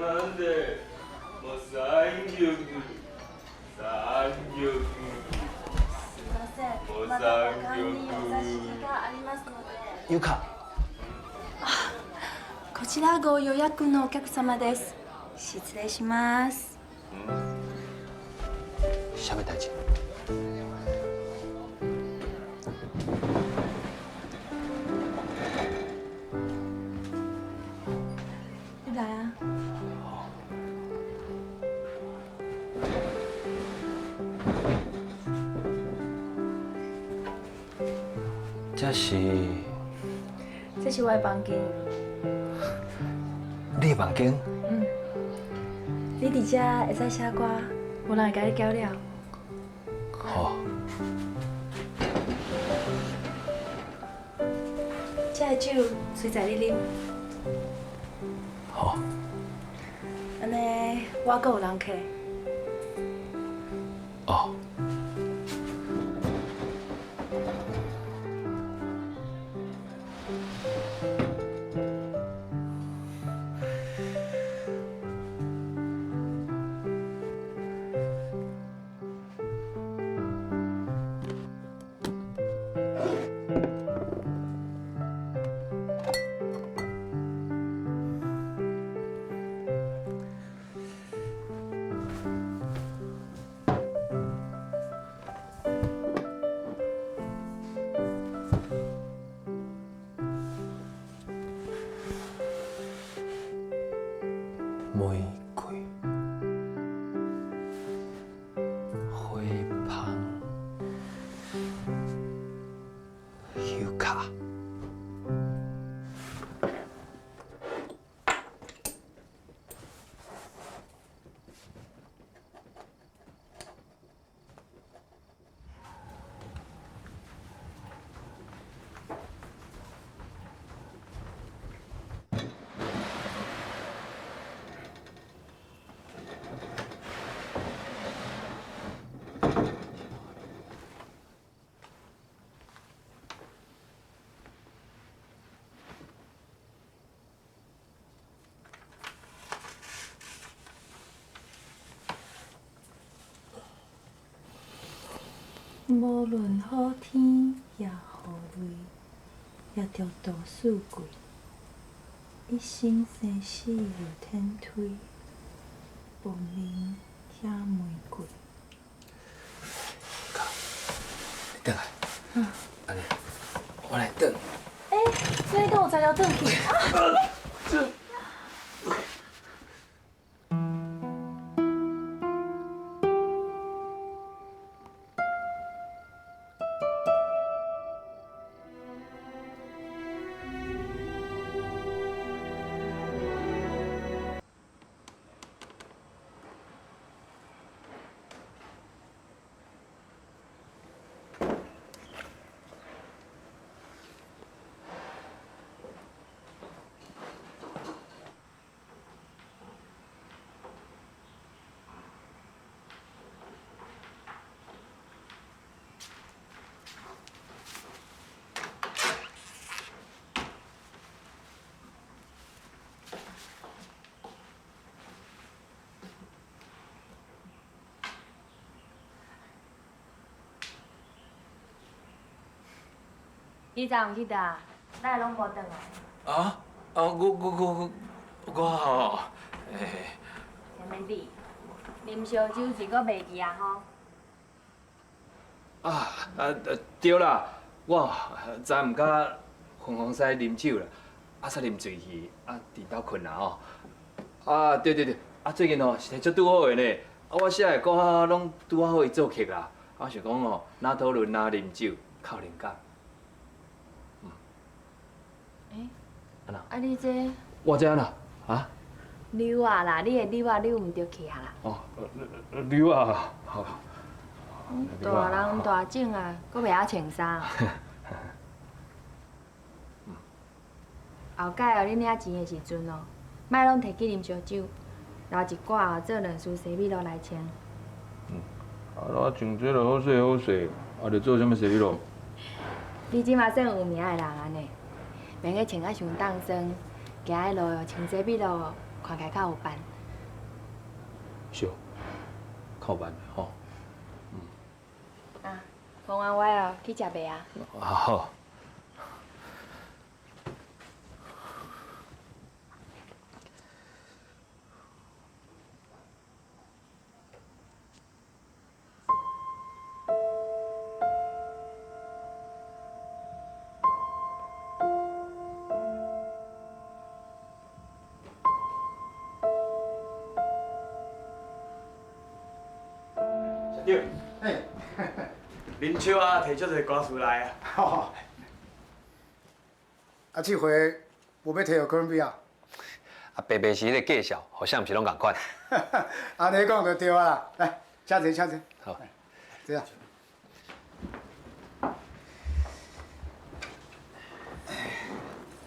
なんでもう三曲三曲。すみません。まだお館にお座敷がありますので。ゆか。こちらご予約のお客様です。失礼します。啥物代誌？你來啊！這是？這是我的房間。你的房間？嗯。你佇遮會使寫歌，無人會共你攪擾。好。這个酒隨在你啉。好。按呢，我閣有人客。哦。玫瑰花香油卡。無論好天抑雨雷，也著度四季。一生生死由天推，薄命惹玫瑰。你轉來。嗯。按呢，我來轉。欸，這你敢有材料轉去？這。你昨昏去佗？哪會攏無轉來？啊？啊！我吼，欸。啥物你？啉燒酒是閣袂記啊吼？啊啊對啦，我昨昏佮粉紅師啉酒啦，啊煞啉醉去，啊佇兜睏啦吼。啊對對對，啊最近吼實在足拄好的呢，啊我寫的歌攏拄好予伊作曲啦，啊我想講吼，若討論若啉酒，較有靈感。欸，按怎？啊你這？我這按怎？啊？溜啊啦，你的溜啊溜毋著去啊啦。哦，溜啊，好。大人大種啊，閣袂曉穿衫。後擺哦，你領錢的時陣哦，莫攏提去啉燒酒，留一寡哦，做兩束西米露來穿。嗯，啊，我穿這就好勢好勢，啊，著做啥物西米露？你這馬算有名的人啊呢，免去穿啊傷凍霜，行在路穿西米露，看起來較有範。是，靠慢吼。啊，讲完我哦，去食袂啊？啊好。对，嘿，林秋啊，提足侪歌词来啊。吼，啊，这回无欲提予哥伦比亚。啊，白白是彼个介绍，好像毋是拢仝款。按呢讲就对啊啦，来，请坐，请坐。好，坐啊。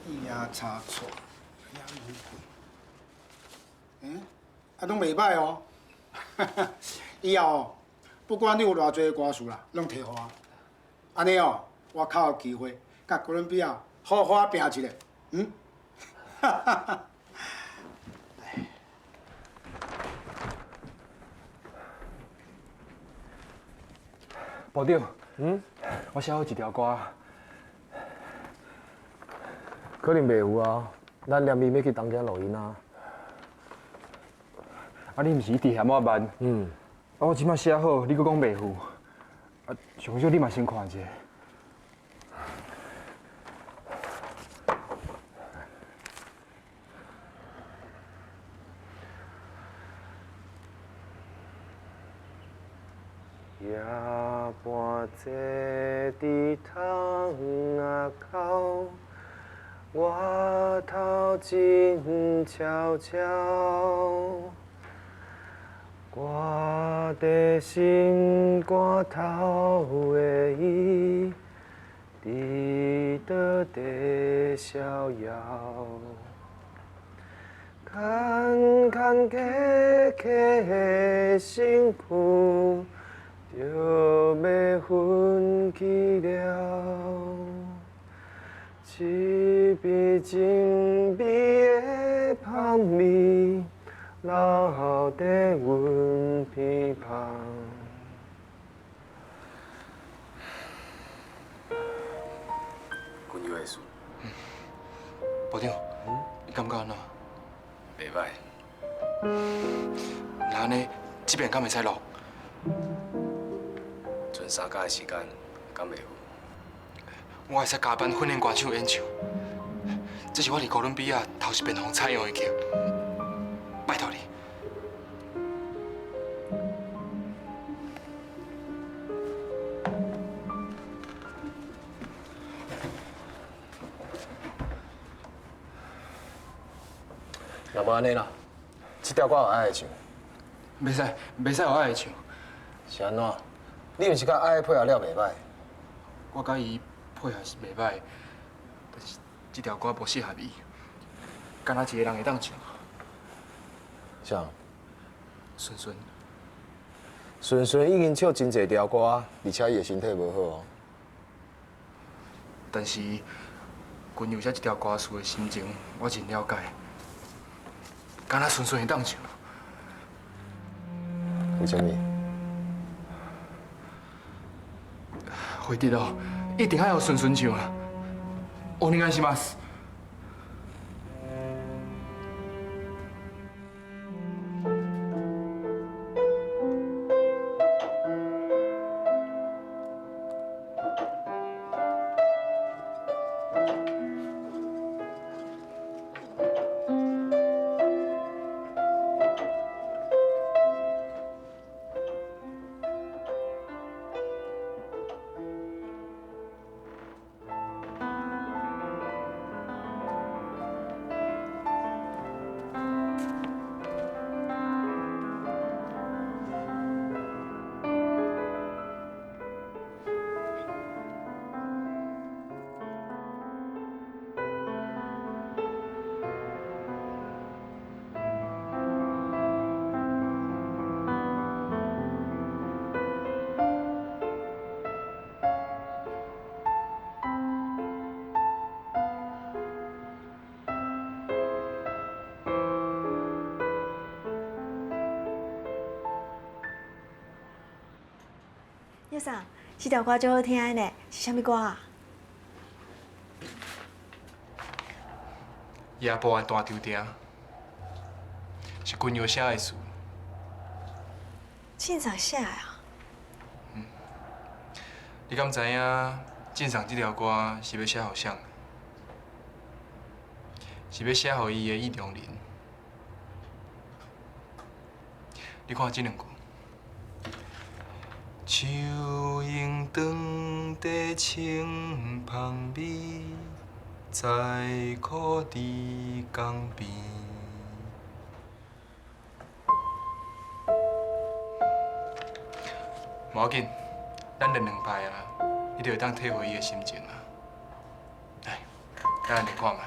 伊也差错，也无贵。啊，拢袂䆀哦。以后不管你有偌济歌词啦，拢提予我。按呢哦，我较有机会佮哥伦比亚好好拼一下，嗯？部长，我写好一条歌。可能袂有啊，咱连绵欲去东京录音啊。啊，你毋是一直嫌我慢？啊，我这摆写好，你阁讲袂赴。啊，上少你嘛先看一下。夜半坐伫窗仔口，外头静悄悄。我伫心肝头的伊，伫倒伫逍遥？牵牵牵牵的身躯，就欲分去了。一边情味的香味，留伫阮鼻旁。军友的事。部长，你感觉按怎？袂䆀。那按呢，这边敢会使录？賰三工的时间，敢袂赴？我会使加班训练歌手演唱，这是我伫哥伦比亚头一遍予采用的曲，拜托你。若无按呢啦，这条歌有爱唱。袂使，袂使予爱唱。是按怎？你毋是佮爱配合了袂䆀？我佮伊配合是袂䆀，但是这条歌无适合伊，干焦一个人会当唱。啥？顺顺。顺顺已经唱真济条歌，而且伊的身体无好哦。但是，君佑写这条歌词的心情，我真了解。干焦顺顺会当唱。为啥物？惠德哦，一定爱予顺顺唱啊！お願いします。玉桑，這條歌足好聽的呢，是啥物歌啊？夜半的大稻埕，是君瑶写的词。凊彩写的啊？嗯。你敢知影，晋上這條歌是欲寫予誰？是欲寫予伊的意中人。你看這兩句。樹影長地清芳味，在苦池江邊。無要緊，咱練兩擺啊，你就會當體會伊的心情啊。來，咱來練看覓。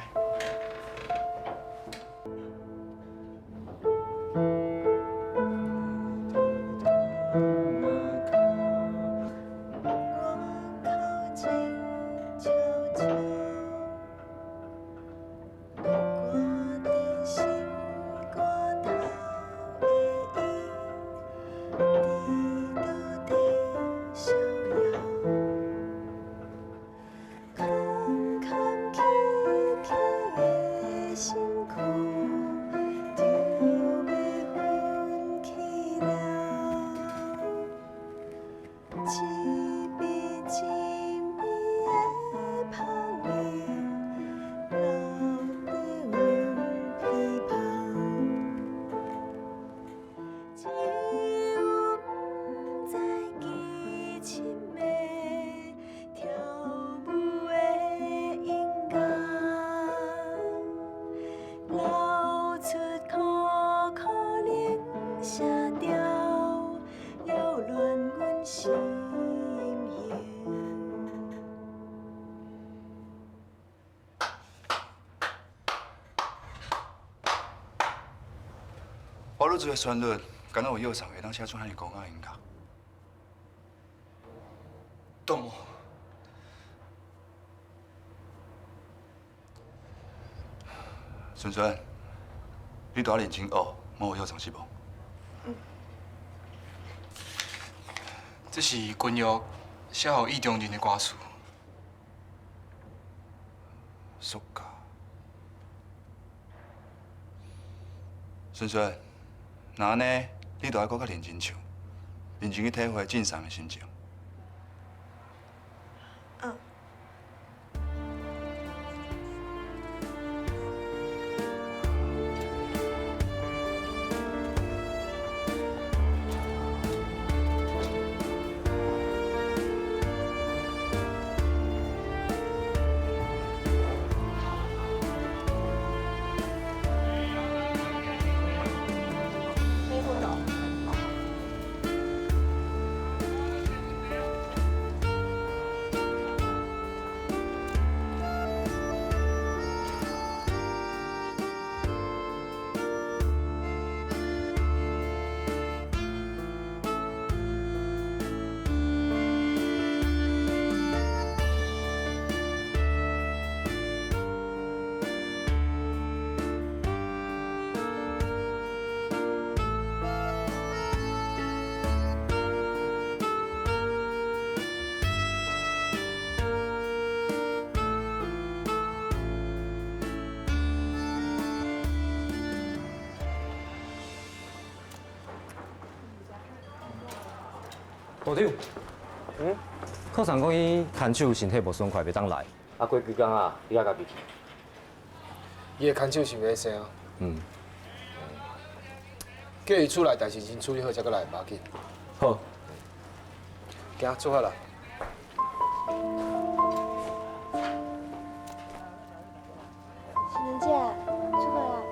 我愈做的旋律，敢若有药送会当写出遐尔高雅音乐。懂无？萱萱，你拄仔认真学，无有药送是无？嗯。这是君玉写予意中人的歌词。暑假。萱萱。若按呢，你就爱阁较认真唱，认真去体会晋送的心情。嗯。部长，柯长讲伊牵手身体无爽快，袂当来。啊，过几工啊，你爱家己去。伊的牵手是袂生啊？嗯。叫伊厝内代志先处理好，才阁来，无要紧。好。行，出发啦。心姐，出发啦。